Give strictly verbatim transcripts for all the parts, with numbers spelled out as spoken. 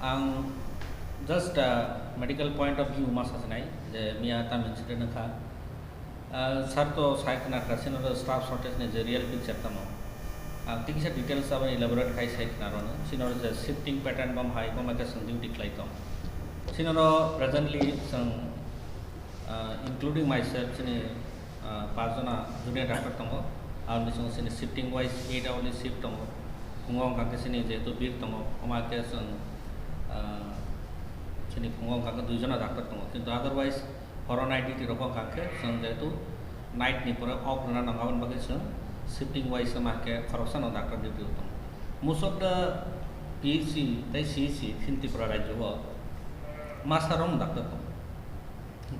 Ang just, ah, medical point of view ma sasinai je miya tam incident wngkha. Ah, sir to sai khna kha, sino ro staff shortage ni je real picture tamo. Ang tikisa details abo elaborate khai sai khna rwno. Sino ro je shifting pattern bom hai bom khe chwng duty khlai tong. Sino ro presently chwng, ah, including myself, sini, ah, pas jona junior doctor tongo. Aboni bisingo sini shifting wise eight hourly shift tongo. Phungo wngkha khe sini jehetu bir tongo, omo hai khe chwng, ah, sini phungo wngkha khe dui jona doctor tongo. Kintu otherwise horo night duty rok wngkha khe chwng jehetu night ni pore off rwna nango, aboni bagwi chwng shifting wise wngkha khe khoroksano doctor duty o tongo. Most of the P H C tei C H C in Tripura rajyo o masa rok doctor tongo.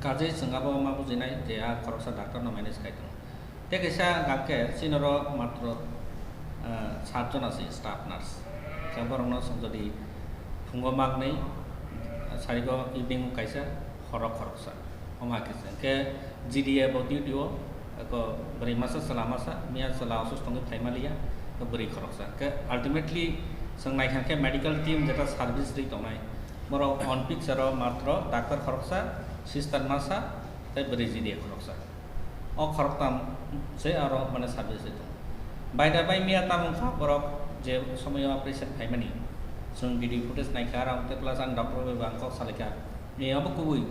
Kajei chwng abo ma bujinai je a khoroksa doctor no manage khai tongo. Tei kaisa hwnkha khe chini oro matro, ah, sat jona se staff nurse. Khe borokno chwng jodi phungo maknwi, ah, sarigo evening o kaisa, horo khoroksa. Omo hai khe chwng khe G D A bo duty o, eko bwrwi masa chwla masa, miya chwla osusto wngwi phai maliya, bwrwi khoroksa. Khe ultimately chwng naikha khe medical team jeta service rwi tongnai, borok on picture o matro doctor khoroksa, sister masa, tei bwrwi G D A khoroksa. O khoroktam se aro mane service rwi tongo. By the by, miya tamo wngkha borok je somoyo operation phaimani, chwng video footage naikha, aro tei plus ang doctor bai bo ang kok salaikha. Ni abo kubui.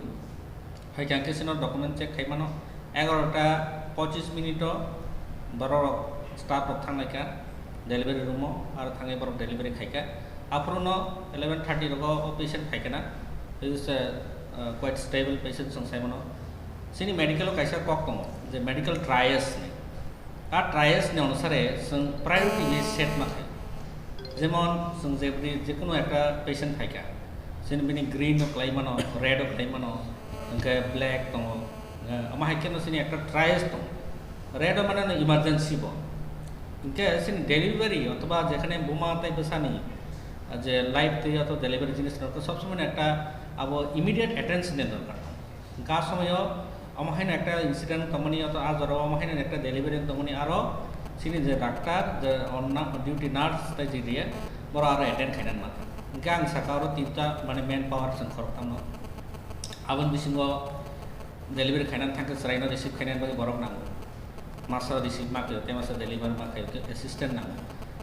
Hai khe ang khe sino document check khai mano. Egarota pochis minute o borok rok, staff rok thang lai kha delivery room o, aro thangwi borok delivery khai kha. Aphuru no eleven thirty rogo o patient phai kha na. He is a, uh, quite stable patient, chwng sai mano. Chini medical o kaisa kok tongo je medical triage ni. A triage ni onusare chwng priority list set ma khai. Jemon chwng jebri jekunu ekta patient phaikha, chini bini green o kwlai mano, red o kwlai mano, hwnkhe black tongo, eh, omo hai kheno chini ekta triage tongo. Red o mane no emergency bo. Hwnkhe chini delivery othoba jekhane buma tei bwsani, ah, je life twi othoba delivery jinis rok sob somoi ekta abo immediate attention ni dorkar tongo. Hwnkhe a somoyo omo haino ekta incident tongmani, oto a jorao omo haino ekta delivery tongmani, aro chini je doctor, je onna-, duty nurse tei G D A, borok aro attend khaina nang. Hwnkhe ang saka oro tinta mane manpower chwng khoroktham no. Aboni bisingo delivery khaina thangkhe chwraino receive khaina bagwi borok nango. Masa receive ma khaio, tei masa deliver ma khaio, tei assistant nango.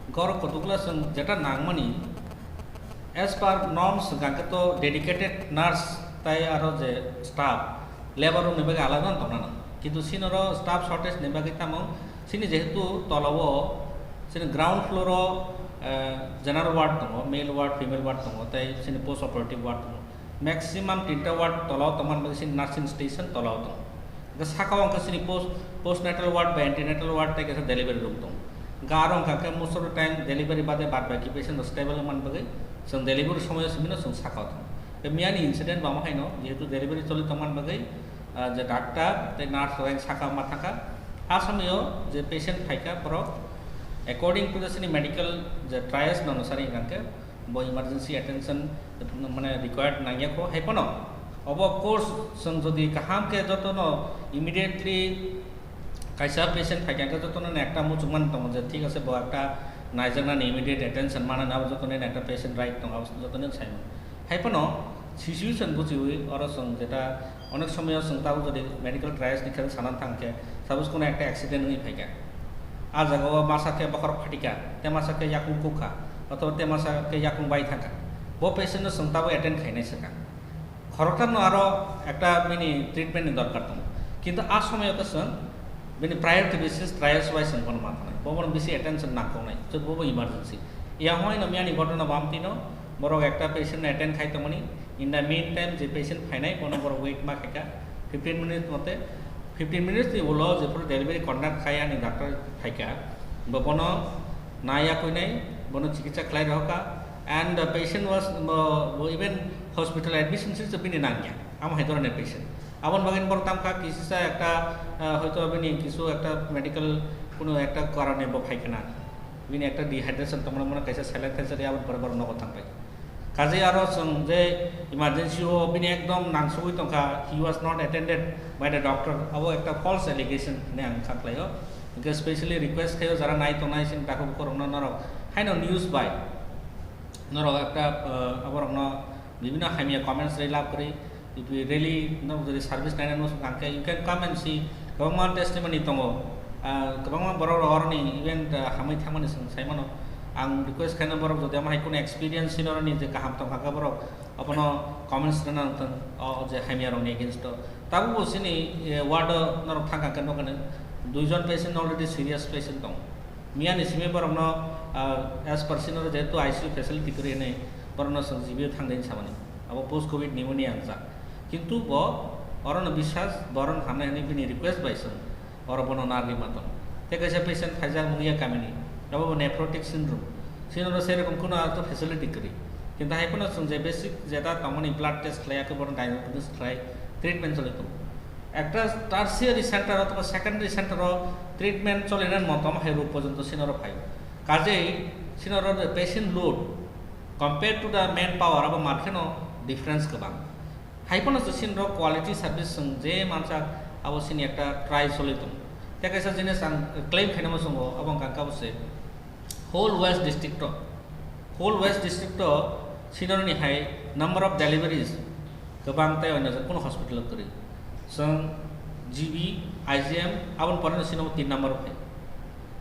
Hwnkhe oro kotokla chwng jeta nangmani, as per norms hwnkha khe to dedicated nurse tei aro je staff, labour rokni bagwi alada no tongna nango. Kintu chini oro staff shortage ni bagwi tamo, chini jehetu tola o, chini ground floor o, eh, general ward tongo, male ward, female ward tongo, tei chini post operative ward tongo. Maximum tinta ward tola o tongmani bagwi chini nursing station tola o tongo. Hwnkhe saka o hwnkhe chini post, postnatal ward bai antenatal ward tei kaisa delivery room tongo. Hwnkhe aro hwnkha khe most of the time delivery bade bad baki patient rok stable wngmani bagwi chwng delivery somoyo simi no chwng saka o tongo. Tei miyani incident bo omo haino, jehetu delivery choli tongmani bagwi, ah, je doctor tei nurse rok saka ma thangkha. A somoyo je patient phaikha borok according to the chini medical je triage no nusari hwnkha khe bo emergency attention mane required nangya kho, hai phano obo course chwng jodi kaham khe jotono immediately kaisa patient phaikha khe jotono ekta muchungmani tongo je thik ase bo ekta naijaknani immediate attention manani abo jotono ekta patient right tongo, abo jotono sai mano. Hai phano situation bujiwi oro chwng jeta onek somoyo chwng tabuk jodi medical triage ni khe sana thang khe, suppose kono ekta accident wngwi phaikha, a jaga o masa khe bokhorok phatikha, tei masa khe yakung kukha, othoba tei masa khe yakung bai thangkha, bo patient no chwng tabuk attend khainai swkang. Khoroktham no aro ekta bini treatment ni dorkar tongo, kintu a somoyo khe chwng bini priority basis, triage wise chwng bono ma thangnai, bo bono bisi attention nangkuknai, chwng bo bo emergency. Yang hoi no miyani ghotona bo amtwi no borok ekta patient no attend khai tongmani, in the meantime je patient phainai bono borok wait ma khaikha fifteen minutes mote, fifteen minutes ni ulo jephuru delivery conduct khai ani doctor phaikha, bo bono naiya kuinai, bono chikitsa khlai rohorkha, and the patient was, bo, bo even hospital admission se bini nangya, amo hai dhoroner patient. Aboni bagwi borok tamkha kisisa ekta, ah, hoito bini kisu ekta medical kuno ekta karone bo phaikha na, bini ekta dehydration tongmani, mano kaisa saline thaisa ri, aboni pore borok nogo thangbai. Kaje aro chwng je emergency o bini ekdom nangsugwi tongkha, he was not attended by the doctor, abo ekta false allegation hinwi ang kha khlaio. Hwnkhe specially request khaio jara nai tongnai chini takhuk bukhuk rokno norok haino news bai Norok ekta, ah, aborokno bibhinno hamya comments rwi lab kwrwi, if you really norok jodi service naina muchung kha khe, you can come and see, kwbangma testimony tongo. Ah, kwbangma borok rok oroni event, ah, hamwi thangmani chwng sai mano. Ang request khaino borok jodi omo hai kuno experience hinoroni je kaham tong kha khe borok obono comments rwna nang thung, o je hamya rokni against o. Tabukbo chini, eh, ward o norok thang kha khe nokha nw duijon patient already serious patient tong. Miyani simi borokno, ah, as per senior jehetu I C U facility kwrwi hwnwi borokno chwng G B o thangdi hinwi samani. Abo post covid pneumonia wngjak. Kintu bo orono biswas, bo orono hamnai hwnwi bini request bai chwng oro bono narwgwi ma tong. Tei kaisa patient phaijak Muiya kamini, abo bo nephrotic syndrome. Senior o sei rokom kuno ato facility kwrwi. Kintu hai phano chwng je basic jeta tongmani blood test khlai, ake bono diagnosis khlai, treatment choli tongo. Ekta tertiary center o, secondary center o treatment cholinani motom hai rok porjonto senior o phai. Kajei senior o patient load compared to the manpower abo mar kheno difference kwbang. Hai phano se senior o quality service chwng je mansak abo sini ekta try choli tongo. Tei kaisa jinis ang claim khainama chwngo, abo wngkha khe abo se whole West District o, whole West District o senior ni hai number of deliveries kwbang tei onyo kuno hospital o kwrwi. Chwng G B, I G M, aboni pore no sino tin number o phai.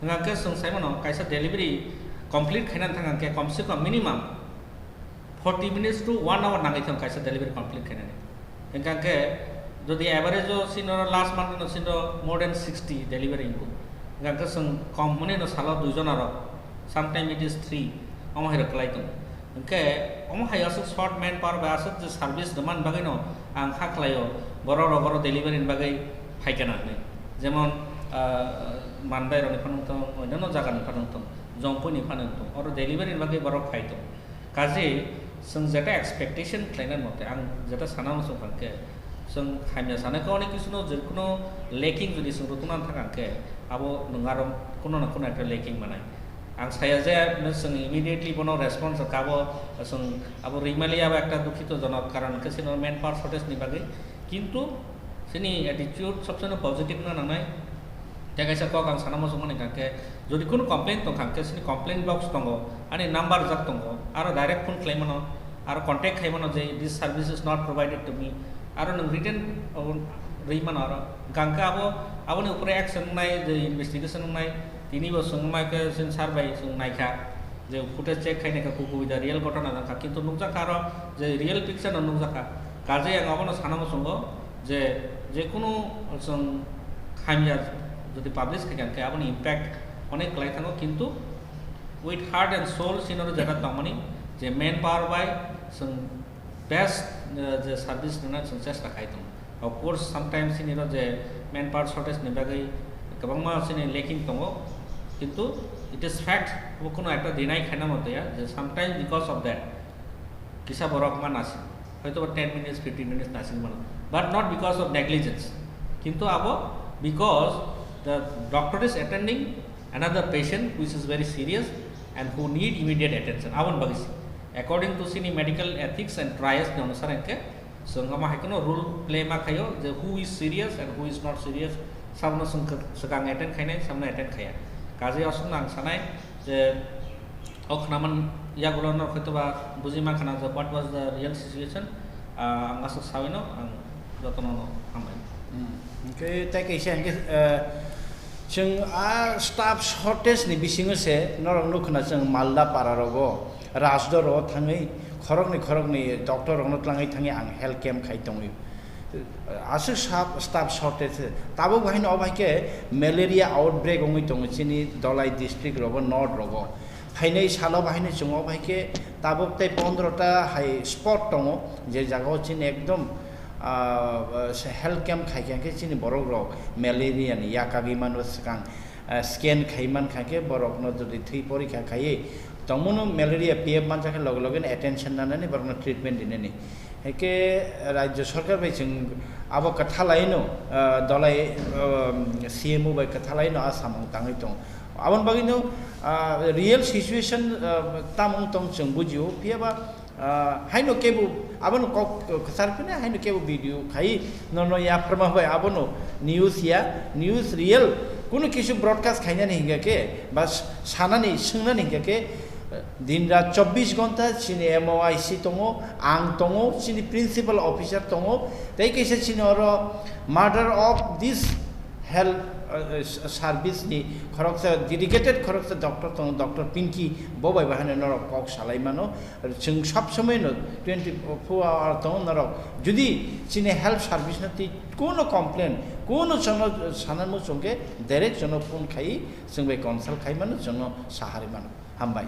Hwnkha khe chwng sai mano kaisa delivery complete khaina thang khe kom se kom minimum forty minutes to one hour nangwi thang kaisa delivery complete khainani. Hwnkha khe jodi average o sino last month no sino more than sixty delivery hingo. Hwnkha khe chwng kom hwnwi no salo dui jona rok, sometime it is three, omo hai rok kwlai tongo. Hwnkhe omo hai aswk short manpower bai aswk je service rwmani bagwi no ang kha khlaio, borok rok oro delivery ni bagwi phai kana hwnwi. Jemon, ah, Mandai rok ni phano wng tong, onno jaga ni phano wng tong, Jompu ni phano wng tong, oro delivery ni bagwi borok phai tong. Kaje chwng jeta expectation khlaina mote, ang jeta sana muchung kha khe, chwng hamya sana khe onek kisu no je kuno lacking jodi chwng rwtwna thang khe, abo nwng aro kuno na kuno ekta lacking manai. Ang saya je no chwng immediately bono response kha bo, chwng abo rwimali abo ekta dukhito jonok karon khe chwng manpower shortage ni bagwi. Kintu chini attitude sobsomoi positive no nangnai. Tei kaisa kok ang sana muchung mani kha khe, jodi kunu complaint tong kha khe, chini complaint box tongo, ani number rijak tongo, aro direct phone khlai mano, aro contact khai mano je, "This service is not provided to me," aro nwng written, uh, rwi mano aro. Hwnkha khe abo, aboni upore action wngnai, je investigation wngnai, tini bo chwng mai khe chwng sir bai chwng nai kha, je footage check khai nai kha, kuku da real ghotona jang kha, kintu nukjak kha aro je real picture no nukjak kha. Kaje ang abono sana muchungo je, je kunu chwng hamya jodi publish khai kha khe aboni impact onek kwlai thango, kintu with heart and soul sino jeta tongmani je manpower bai chwng best, eh, je service rwna chwng chesta khai tongo. Of course, sometimes chini ro je manpower shortage ni bagwi kwbangma chini lacking tongo, kintu it is fact, bo kuno ekta deny khaina motya je sometimes because of that kisa borok ma nasing, hoito ba ten minutes, fifteen minutes nasing mano, but not because of negligence, kintu abo because the doctor is attending another patient which is very serious and who need immediate attention, aboni bagwi se. According to chini medical ethics and trias ni onusar hwnkhe, chwng omo hai kheno rule play ma khaio je who is serious and who is not serious, sabono chwng kwk-, swkang attend khainai, sabono attend khaiya. Kaje aswkno ang sanai je o khnaman yagulo no hoito ba buji ma khana je what was the real situation, ah, ang aswk sawi no ang jotono no hambai. Hmm. Hwnkhe tei kaisa hwnkhe, eh, chwng a staff shortage ni bisingo se norok nukho na chwng Malda para rogo, Rajdo rogo thangwi khoroknwi khoroknwi doctor rokno twlangwi thangwi ang health camp khai tongwi. Aswk sap-, staff shortage se. Tabuk bahai no obo hai khe malaria outbreak wngwi tongo chini Dholai district rogo, north rogo. Phainai salo bahai no chwng obo hai khe tabuk tei pondro ta hai spot tongo, je jaga o chini ekdom, ah, se health camp khai khe chini borok rok malaria ni yakagwi mano swkang, ah, scan khai man kha khe borok no jodi thwi porikha khaiwi tongmano malaria P F mansa khe loge loge no attention nanani borok no treatment dinani. Hake rajya sarkar bai chwng abo kwthalai no, ah, Dholai, ah, C M O bai kwthalai no a samung tangwi tongo. Aboni bagwi no, ah, real situation, ah, tamo wng tong chwng bujio, phiya ba, ah, haino kebo abono kok kwchar phina haino kebo video khai nono yapharma bai abono news ya, news real, kuno kisu broadcast khainani hingka khe, ba sanani, swngnani hingka khe, Din rat chobbish ghonta chini M O I C tongo, ang tongo, chini principal officer tongo, tei kaisa chini oro mother of this health, uh, uh, service ni khoroksa dedicated khoroksa doctor tongo, Doctor Pinky, bo bai bahai norok kok salai mano. Chwng sab somoi no twenty four hour tongo norok. Judi chini health service no twi kuno complain, kuno chwngno sana muchung khe direct chwngno phone khai chwng bai consult khai mano, chwngno sahari mano. Hambai.